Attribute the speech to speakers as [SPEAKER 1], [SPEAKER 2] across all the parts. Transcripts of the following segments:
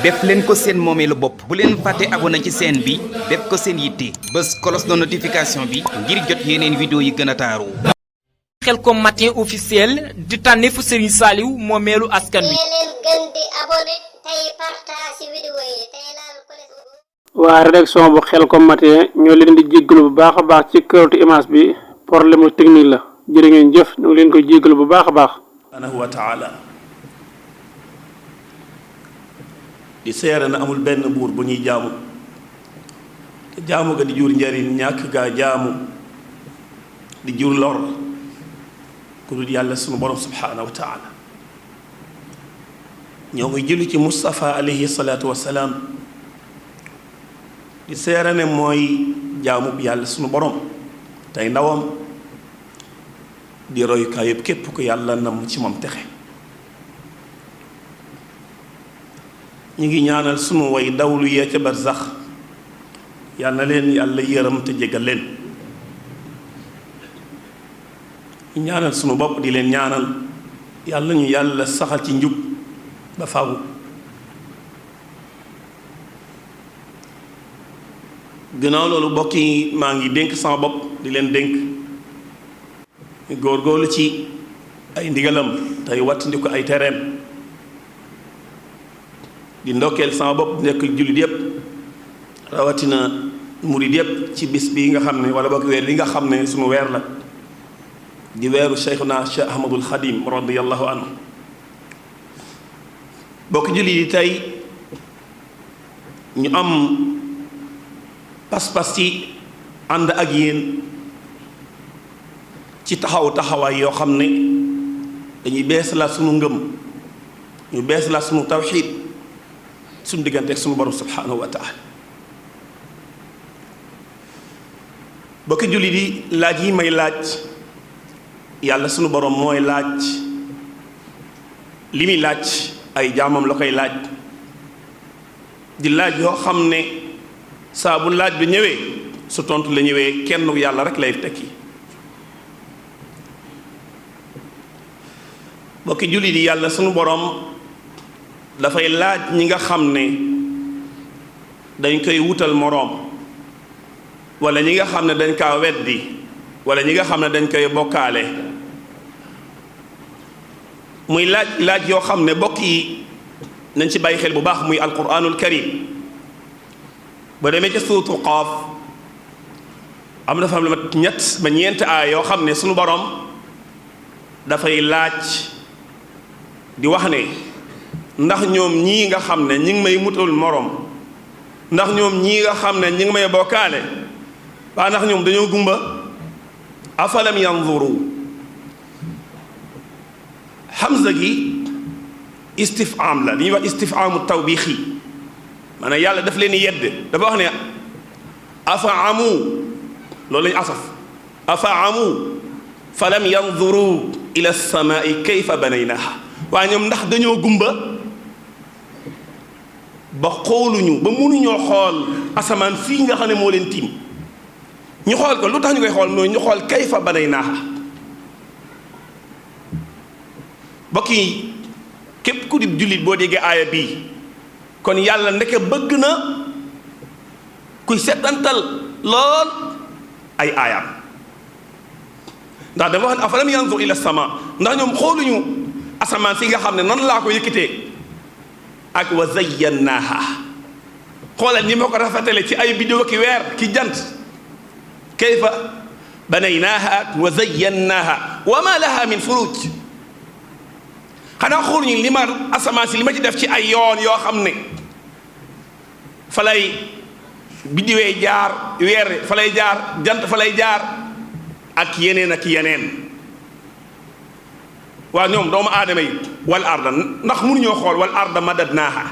[SPEAKER 1] def leen ko seen moomeelu bopp bu leen fàtte abonné ci chaîne bi def ko seen yitte bës cloche de notification bi ngir jot yeneen vidéo yi gën a taaru.
[SPEAKER 2] Khelcom matin officiel di tànneefu Serigne Saliou moomeelu askan wi.
[SPEAKER 3] leen gën di abonné tey partage vidéo yi tey laal ko leen.
[SPEAKER 4] waa rédaction bu Khelcom matin ñoo leen di jéggalu bu baax a baax ci kawtu image bi problème technique la jërë ngeen jëf ñu ngi leen ko jéggalu bu baax a baax.
[SPEAKER 5] subhanahu wa taala di seere na amul benn buur bu ñuy jaamu te jaamu ga di jur njariñ ñàkk gaa jaamu di jur lor ku dul yàlla sunu borom subhanahu wa taala ñoo ngi julli ci Mustafa alayhi salaatu wassalaam di seere ne mooy jaamu yàlla sunu borom tey ndawam di royukaay yëpp képp ku yàlla nam ci moom texe ñu ngi ñaanal sunu way dawlu yee ca barzax yàlla na leen yàlla yërëm te jégal leen ñu ñaanal sunu bopp di leen ñaanal yàlla ñu yàlla saxal ci njub ba faw gannaaw loolu bokk yi maa ngi dénk sama bopp di leen dénk góorgóorlu ci ay ndigalam tey wattandi ko ay tereem di ndokkeel sama bopp nekk jullit yépp rawatina murid yépp ci bis bi nga xam ne wala bokk weer li nga xam ne sunu weer la di weeru Cheikhuna Cheikh Ahmadul Xadim radiyallahu anhu bokk jullit yi tey ñu am pas-pas ci ànd ak yéen ci taxawaay yoo xam ne dañuy bees la sunu ngëm ñu bees la sunu tawxiid sunu diggante ak sunu borom subhanahu wa taala bokki jullit yi laaj yi may laaj yàlla sunu borom mooy laaj li muy laaj ay jaamam la koy laaj di laaj yoo xam ne saa bu laaj bi ñëwee su tontu la ñëwee kenn yàlla rek lay tekki bokki jullit yi yàlla sunu borom dafay laaj ñi nga xam ne dañ koy wutal moroom wala ñi nga xam ne dañ kaa weddi wala ñi nga xam ne dañ koy bokkaale muy laaj yoo xam ne bokk yi nañ ci bàyyi xel bu baax muy alquranul karim ba demee ca suuratu Qaaf am na fa lu mat ñett ba ñeent aay yoo xam ne sunu borom dafay laaj di wax ne ndax ñoom ñii nga xam ne ñi ngi may mutal moroom ndax ñoom ñii nga xam ne ñi ngi may bokkaale waa ndax ñoom dañoo gumba afalam yanzuru hamza gi istifham la li ñuy wax istifhamu tawbiixi maanaam yàlla daf leen yedd dafa wax ne afa amu loolu lañu asaf afa amu falam yanzuru ila as-samaa'i kayfa banaynaha waaye ñoom ndax dañoo gumba ba xooluñu ba mënuñoo xool asamaan fii nga xam ne moo leen tiim ñu xool ko lu tax ñu koy xool mooy ñu xool kayfa banaynaaha bokk yi képp ku di jullit boo déggee aaya bii kon yàlla ndeke bëgg na kuy settantal lool ay aayaam ndax dafa wax ne afalam yanzur ila sama ndax ñoom xooluñu asamaan si nga xam ne nan laa ko yëkkatee ak wa zayyannaaha xoolal ni ma ko rafetale ci ay biddiw ki weer ki jant kayfa banaynaaha wa zayyannaaha wa ma laha min furuj xanaa xooluñu li ma asamaan si li ma ci def ci ay yoon yoo xam ne fa lay biddiwee jaar weer fa lay jaar jant fa lay jaar ak yeneen waaw ñoom doomu aadama yi wal arda ndax mënuñoo xool wal arda madadnaaha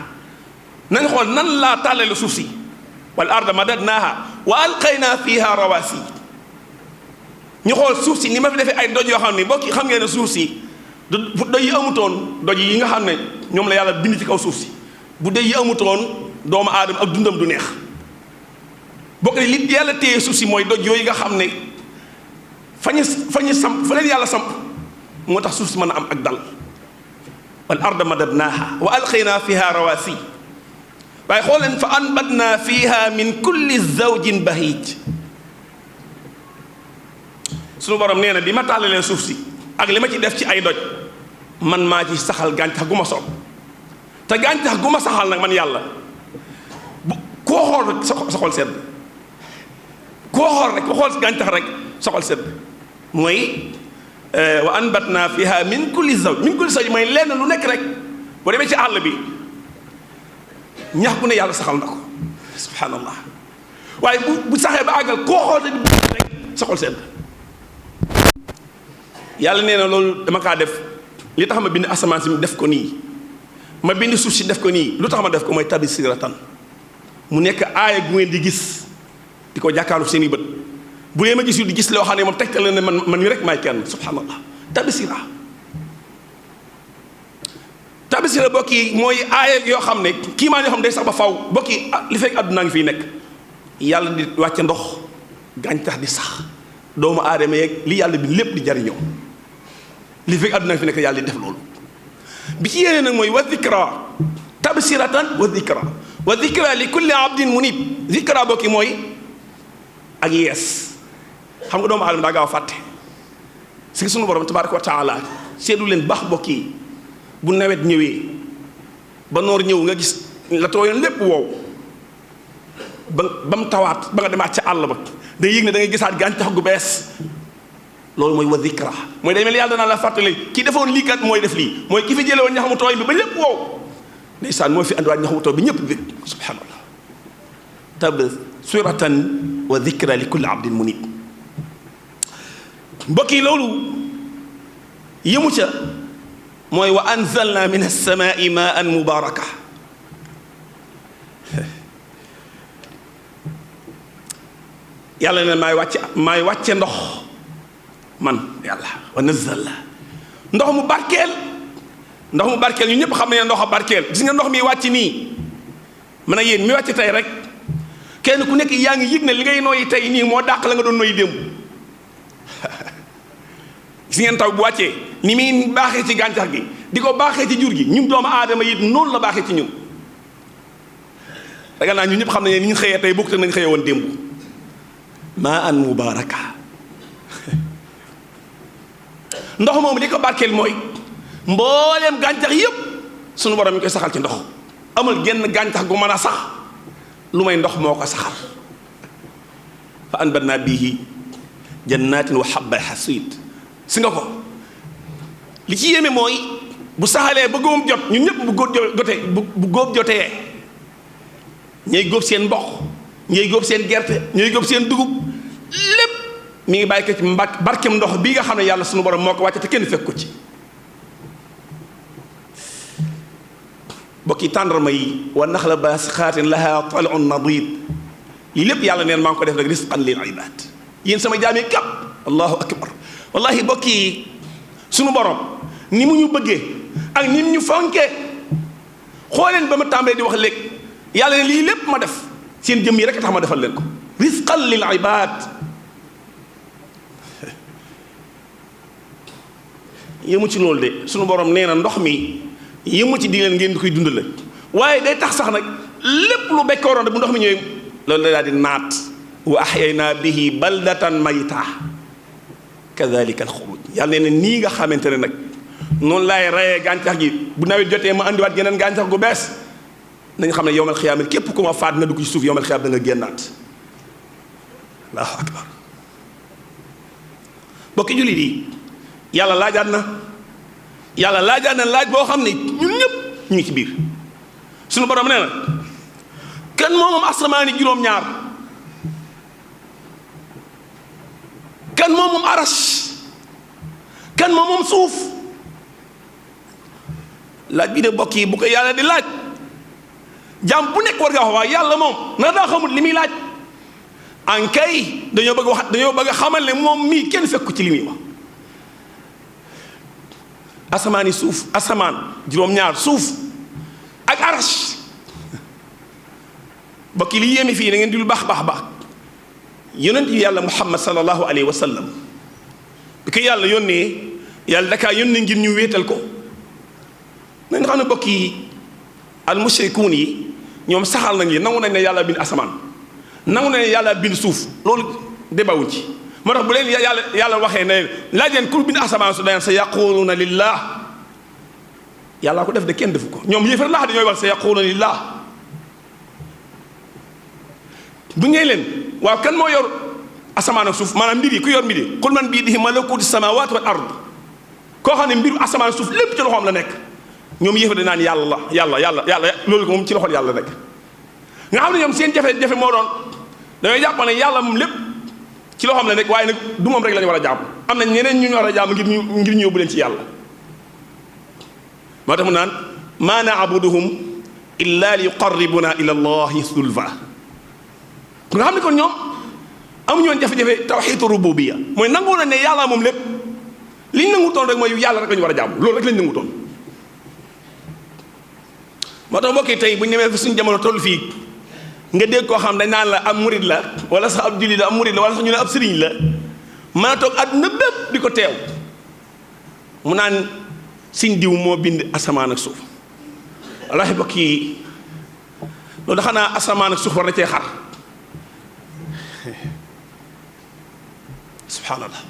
[SPEAKER 5] nañ xool nan laa tàllale suuf si wal arda madadnaaha wa alqaynaa fiiha rawaasi ñu xool suuf si ni ma fi defee ay doj yoo xam ne bokk xam ngeen ne suuf si bu doj yi amutoon doj yi nga xam ne ñoom la yàlla bind ci kaw suuf si bu doj yi amutoon doomu aadama ak dundam du neex bokk ne li yàlla téye suuf si mooy doj yooyu nga xam ne fa ñu samp fa leen yàlla samp moo tax suuf si mën a am ak dal wal arda madadnaaha wa alqaynaa fiha rawaasi waaye xool leen fa anbatna fiha min kulli zawjin bahij. suñu borom nee na bi ma tàllalee suuf si ak li ma ci def ci ay doj man maa ci saxal gàncax gu ma soob te gàncax gu ma saxal nag man yàlla bu koo xool rek sa xol sedd koo xool rek ku xool gàncax rek sa xol sedd mooy wa anbatna fiha min kulli zawj mooy lenn lu nekk rek boo demee ci àll bi ñax gu ne yàlla saxal na ko subhanallah waaye bu saxee ba àggal koo xool rek sa xol sedd yàlla nee na loolu dama kaa def li tax ma bind asamaan si def ko nii ma bind suuf si def ko nii lu tax ma def ko mooy tabsiratan mu nekk aaya gu ngeen di gis di ko jàkkaaru seen i bët bu dee ma gisul di gis loo xam ne moom tegtal ne man mi rek maay kenn subhanallah tabsira bokk yi mooy aaya yoo xam ne kii maa yoo xam ne day sax ba faw bokk yi li fekk àdduna ngi fiy nekk yàlla di wàcce ndox gàncax di sax doomu aadama yeeg li yàlla bi lépp di jariñoo li fekk àdduna ngi fi nekk yàlla di def loolu bi ci yéene nag mooy wa zikra tabsiratan wa zikra li kulli abdin munib zikra bokk yi mooy ak yees xam nga doomu aadama daa gaaw a fàtte si sunu borom tabaraka wa taala seetlu leen baax bokk yi bu nawet ñëwee ba noor ñëw nga gis la tooyoon lépp wow ba mu tawaat ba nga demaat ca àll ba day yëg ne da ngay gisaat gàncax gu bees loolu mooy wa zikra mooy day mel yàlla danaa la fàttali kii defoon lii kat mooy def lii mooy ki fi jële woon ñax mu tooy bi ba lépp wow ndeysaan moo fi andiwaat ñax mu tooy bi ñëpp bi subhanallah tabsiratan wa zikra li kulli abdin munib mbokk yi loolu yëmu ca mooy wa anzalna min as-samaa'i maa'an mubaaraka yàlla ne maay wàcce ndox man yàlla wa nazzalna ndox mu barkeel ñu ñëpp xam ne ndox a barkeel gis nga ndox mi wàcc nii man ak yéen mi wàcc tey rek kenn ku nekk yaa ngi yëg ne li ngay nooyi tey nii moo dàq la nga doon nooyi démb gis ngeen taw bu wàccee ni muy baaxee ci gàncax gi di ko baaxee ci jur gi ñun doomu aadama yi noonu la baaxee ci ñun ragal naa ñun ñëpp xam nañ ne ni ñu xëyee tey bokkut nañ xëyee woon démb maa an mubaraka ndox moomu li ko barkeel mooy mbooleem gàncax yépp sunu borom mi koy saxal ci ndox amul genn gàncax gu mën a sax lu may ndox moo ko saxal fa anbatna bihi jannatin wa habbal hasid si nga ko li ci yéeme mooy bu saxalee ba góob jot ñun ñëpp bu góob jotee ñooy góob seen mboq ñooy góob seen gerte ñooy góob seen dugub lépp mi ngi bàyyi ko ci barkem ndox bii nga xam ne yàlla sunu borom moo ko wàcce te kenn fekk ko ci bokki tàndarma yi wa naxla baasixaatin laha tal'un nadid lii lépp yàlla neen maa ngi ko def rek risqan lil ibad yéen sama jaami kàpp allahu akbar wallahi bokk yi sunu borom ni mu ñu bëggee ak ni mu ñu fonkee xooleen ba ma tàmbalee di wax léegi yàlla ne lii lépp ma def seen jëm yi rek tax ma defal leen ko risqan lil ibad yëmu ci loolu de sunu borom nee na ndox mi yëmu ci di leen ngeen di koy dundale waaye day tax sax nag lépp lu bekkooroon bu ndox mi ñëwee loolu day daal di naat wa ahyayna bihi baldatan mayta kadhalika alxuruj yàlla nee na nii nga xamante ne nag noonu laay rayee gàncax gi bu nawet jotee ma andiwaat geneen gàncax gu bees nañ xam ne yowmal xiyaama képp ku ma faat na dugg ci suuf yowmal xiyaama da nga génnaat allahu akbar bokki jullit yi yàlla laajaat na laaj boo xam ne ñun ñëpp ñu ngi ci biir suñu borom nee na kan moom asamaani juróom-ñaar kan moom arash kan moom suuf laaj bi de bokk yi bu ko yàlla di laaj jaam bu nekk war nga wax waa yàlla moom na daa xamul li muy laaj ankay dañoo bëgg a xamal ne moom mii kenn fekku ci li muy wax asamaani suuf asamaan juróom-ñaar suuf ak arash bokk yi li yéeme fii da ngeen di lu baax yonent yi yàlla muhammad sallallahu alayhi wa sallam bi ko yàlla yónnee yàlla dakaa yónnee ngir ñu wéetal ko nañ xam ne bokk yi al mushrikuun yi ñoom saxal nañ li nangu nañ ne yàlla bind asamaan nangu nañ ne yàlla bind suuf loolu débawuñ ci moo tax bu leen yàlla waxee ne laaj leen ku bind asamaan su dayan sa yaquluuna lillah yàlla ko def de kenn defu ko ñoom yéefar laa dañooy wax sa yaquluuna lillah bu ngeen leen waaw kan moo yor asamaan ak suuf maanaam mbir yi ku yor mbir yi qul man biyadihi malakuutu samaawaati wal ard koo xam ne mbiru asamaan suuf lépp ci loxoom la nekk ñoom yéefar di naan yàlla loolu ko moom ci loxol yàlla nekk nga xam ne ñoom seen jafe-jafe moo doon dañooy jàpp ne yàlla moom lépp ci loxoom la nekk waaye nag du moom rek la ñu war a jàmm am na ñeneen ñu war a jàmm ngir ñu yóbbu leen ci yàlla moo tax mu naan maa na'buduhum illa li yuqarribuna ila allahi zulfa nga xam ne kon ñoom amuñu woon jafe-jafe tawxiidu rububiyya mooy nangu na ne yàlla moom lépp liñ nangu toon rek mooy yàlla rek la ñu war a jàmm loolu rek lañ nangu toon moo tax mbokk yi tey bu ñu demee fi suñu jamono toll fii nga dégg koo xam dañ naan la ab murid la wala sax ab jullit la ab murid la wala sax ñu ne ab sëriñ la mën a toog àdduna bépp di ko teew mu naan siñ diw moo bind asamaan ak suuf wallaahi mbokk yi loolu xanaa asamaan ak suuf war na cee xar subhaanallah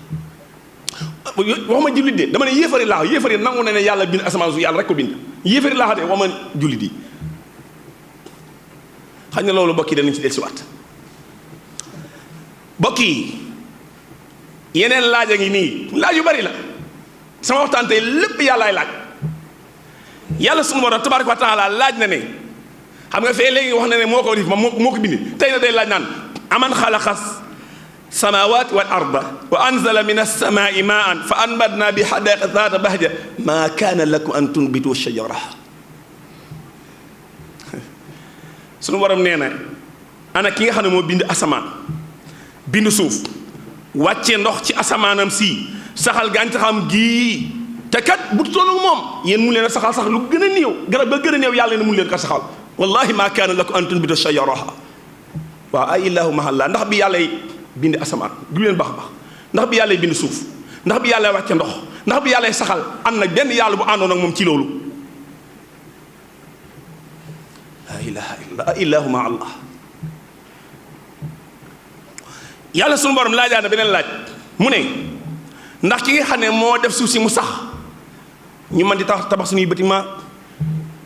[SPEAKER 5] waxuma jullit de dama ne yéefari laax yéefari nangu na ne yàlla bind asamaan suuf yàlla rek ko bind yéefari laax de waxuma jullit yi xam ne loolu mbokk yi danañ ci dellusiwaat mbokk yi yeneen laaj a ngi nii laaj yu bari la sama waxtaan tey lépp yàllaay laaj yàlla sunu borom tabaaraka wa taala laaj na ne xam nga fee léegi wax na ne moo ko def moom moo ko bind tey na day laaj naan aman xalaqa samaawaati wal arda wa anzala min as-samaa'i maa'an fa anbatnaa bi hada'iqa zaata bahja maa kaana lakum an tunbitu shajara sunu borom nee na ana ki nga xam ne moo bind asamaan bind suuf wàcce ndox ci asamaanam sii saxal gàncaxam gii te kat bu toll moom yéen mu leen a saxal sax lu gën a néew garab ba gën a néew yàlla ne mu leen kat saxal wallahi maa kaana lakum an tunbitu shajaraha waaw ay illahu mahalla ndax bi yàlla bind asamaan du leen baax baax ndax bi yàlla bind suuf ndax bi yàlla wàcce ndox ndax bi yàlla saxal am na benn yàlla bu àndoon ak moom ci loolu la ilaha illa illahu ma allah yàlla sunu borom laajaa na beneen laaj mu ne ndax ki nga xam ne moo def suuf si mu sax ñu mën di tabax suñuy bâtiment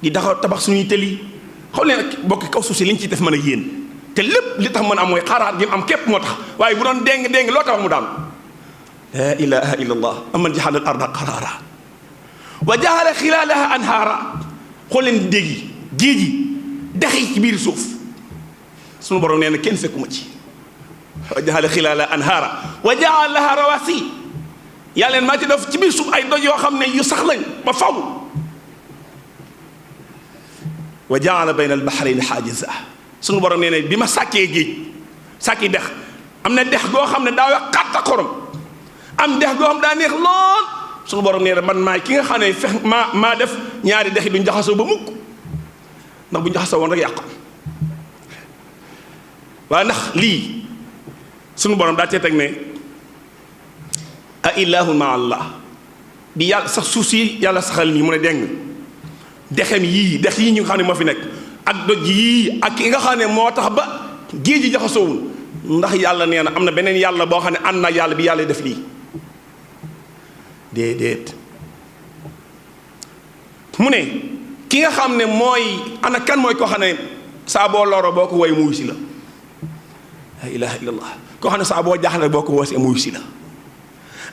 [SPEAKER 5] di tabax suñuy tëli xaw leen ak bokk kaw suuf si li ñu ciy def mën a yéen te lépp li tax mën a am mooy xaaraat gi am képp moo tax waaye bu doon déng loo tabax mu daanu la ilaha illa allah amman jaxala al arda qaraara wa jaxala xilaalaha anhaara xool leen dégg yi géej yi dex yi ci biir suuf sunu borom nee na kenn fekkuma ci wa jaxala xilaalaha anhaara wa jaxala laha rawaasi yàlla leen maa ci def ci biir suuf ay doj yoo xam ne yu sax lañ ba faw wa jaala bayna al bahrayni xaajiza sunu borom nee na bi ma sàkkee géej sàkki dex am na dex goo xam ne daa wax xatta xorom am dex goo xam daa neex lool sunu borom nee na man maay ki nga xam ne fex maa def ñaari dex yi duñ jaxasoo ba mukk ndax bu ñu jaxasoo woon rek yàqu waaye ndax lii sunu borom daa cee teg ne a ilahun ma allah bi yàlla sax suuf si yàlla saxal nii mu ne dégg dexem yii dex yii ñu nga xam ne moo fi nekk ak doj yii ak ki nga xam ne moo tax ba géej gi jaxasoowul ndax yàlla nee na am na beneen yàlla boo xam ne ànd na yàlla bi yàlla def lii déedéet mu ne ki nga xam ne mooy ana kan mooy koo xam ne saa boo loro boo ko woy mu wuy si la la ilaha illallah koo xam ne saa boo jaaxle boo ko woosee mu wuy si la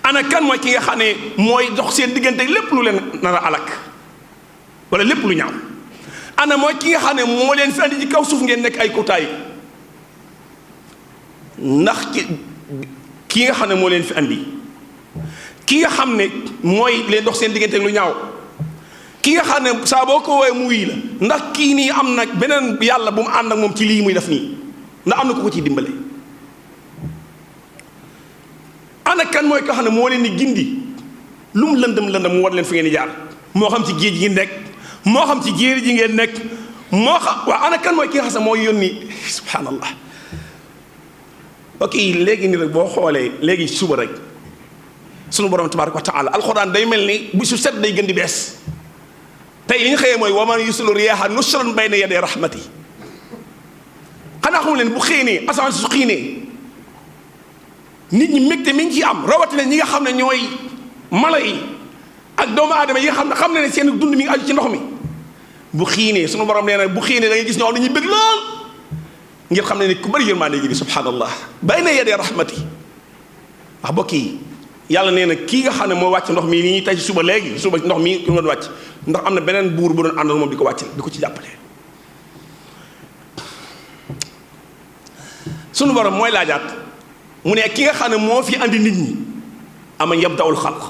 [SPEAKER 5] ana kan mooy ki nga xam ne mooy dox seen diggante lépp lu leen nar a alak wala lépp lu ñaaw ana mooy ki nga xam ne moo leen fi andi ci kaw suuf ngeen nekk ay kutaay ndax ki nga xam ne moo leen fi andi ki nga xam ne mooy leen dox seen diggante lu ñaaw ki nga xam ne saa boo ko woowee mu wii la ndax kii nii am na beneen yàlla bu mu ànd ak moom ci lii muy def nii ndax am na ko ciy dimbale ana kan mooy ko xam ne moo leen di gindi lu mu lëndëm mu war leen fi ngeen di jaar moo xam ci géej gi nekk moo xam ci jéeri ji ngeen nekk moo xam waaw ana kan mooy ki nga xam ne moo yónni subhanallah ok léegi nii rek boo xoolee léegi suba rek sunu borom tabaraka wa taala alxuraan day mel ni bu su set day gën di bees tey li ñu xëyee mooy wa man yusilu riyaaha nushran bayna yaday rahmati xamul leen bu xiinee asamaan su xiinee nit ñi mbégte mi ngi ciy am rawatina ñi nga xam ne ñooy mala yi ak doomu aadama yi nga xam ne seen dund mi ngi aju ci ndox mi bu xiinee sunu borom nee na bu xiinee da ngay gis ñoo xam ne dañuy bëgg lool ngir xam ne ku bëri yërmande gi di subhanallah bayna yaday rahmati wax bokk yi yàlla nee na kii nga xam ne moo wàcc ndox mi nii tey suba léegi suba ndox mi ku doon wàcc ndax am na beneen buur bu doon àndal moom di ko wàcc di ko ci jàppale sunu borom mooy laajaat mu ne ki nga xam ne moo fi andi nit ñi ama yabda'ul xalq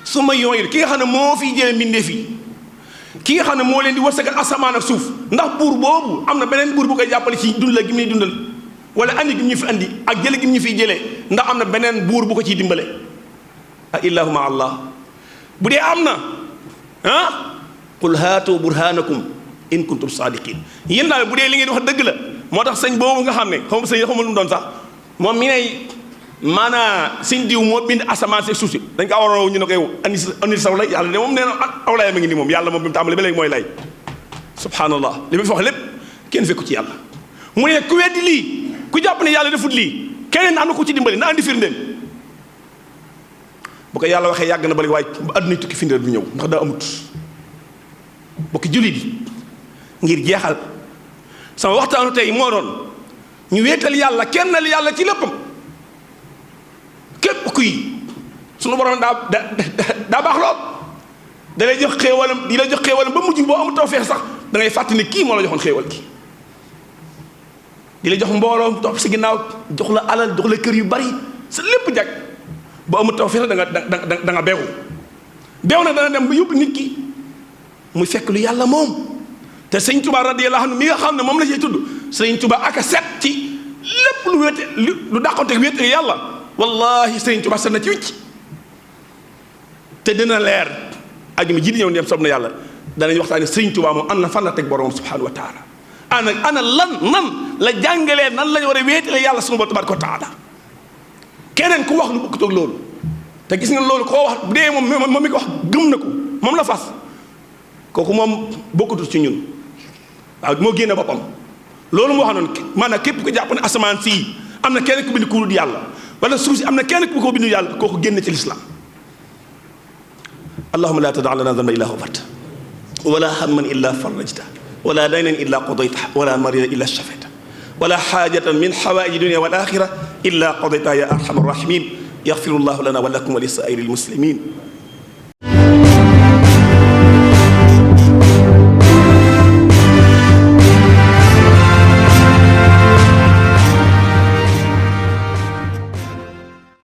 [SPEAKER 5] su ma yooyu ki nga xam ne moo fi jëlee mbindeef yi ki nga xam ne moo leen di wërsëgal asamaan ak suuf ndax buur boobu am na beneen buur bu koy jàppale ci dundal gi muy dundal wala andi gi ñu fi andi ak jële gi ñu fiy jëlee ndax am na beneen buur bu ko ciy dimbale a illahu ma allah bu dee am na qul haatu burhanakum in kuntum sadiqin yéen daal bu dee li ngeen wax dëgg la moo tax sëñ boobu nga xam ne xaw ma sëñ xamul lu mu doon sax moom mi ne maanaa sëñ diw moo bind asamaan si suuf si dañ ko waroon ñu ne ko yow andi saw lay yàlla de moom nee na aw layam a ngi nii moom yàlla moom bi mu tàmbalee ba léegi mooy lay subhanallah li ma fi wax lépp kenn fekku ci yàlla mu ne ku weddi lii ku jàpp ne yàlla defut lii keneen am na ko ci dimbali na andi firndeel bu ko yàlla waxee yàgg na ba léegi waaye ba àdduna tukki firndeel bu ñëw ndax daa amut bokki jullit yi ngir jeexal sama waxtaanu tey moo doon ñu wéetal yàlla kennal yàlla ci léppam képp kuy sunu borom daa baax lool da lay jox xéewalam di la jox xéewalam ba mujj boo amul tawfeex sax da ngay fàttali ne kii moo la joxoon xéewal gi di la jox mbooloo topp si ginnaaw jox la alal jox la kër yu bari sa lépp jag boo amul tawfeex da nga beewu beew na dana dem ba yóbbu nit ki muy fekk lu yàlla moom te sëñ Tuba radiyallahu anhu mi nga xam ne moom la ciy tudd sëñ Tuba ak a set ci lépp lu wéete lu dàqonte wéete yàlla wallahi sëñ Tuba set na ci wicc te dina leer ajuma ji di ñëw ndem sob na yàlla danañ waxtaane sëñ Tuba moom am na fan la teg borom subhanahu wa taala ana nan la jàngalee nan lañ war a wéetale yàlla sunu tabaraka wa taala keneen ku wax lu bokkut ak loolu te gis nga loolu koo wax bu dee moom mi ko wax gëm na ko moom la fas kooku moom bokkutul ci ñun waaw moo génne boppam loolu moo xam noonu maanaam képp ko jàpp ne asamaan fii am na kenn ku bind ku dul yàlla wala suuf si am na kenn ku ko bindu yàlla kooku génn ci lislaam allahumma la tada' lana dhanban illa ghafarta wala hamman illa farajta wala daynan illa qadayta wala maridan illa shafayta wala hajatan min hawaiji dunya wal akhirah illa qadayta ya arhamar rahimin yaghfirullahu lana wa lakum wa li sa'iril muslimin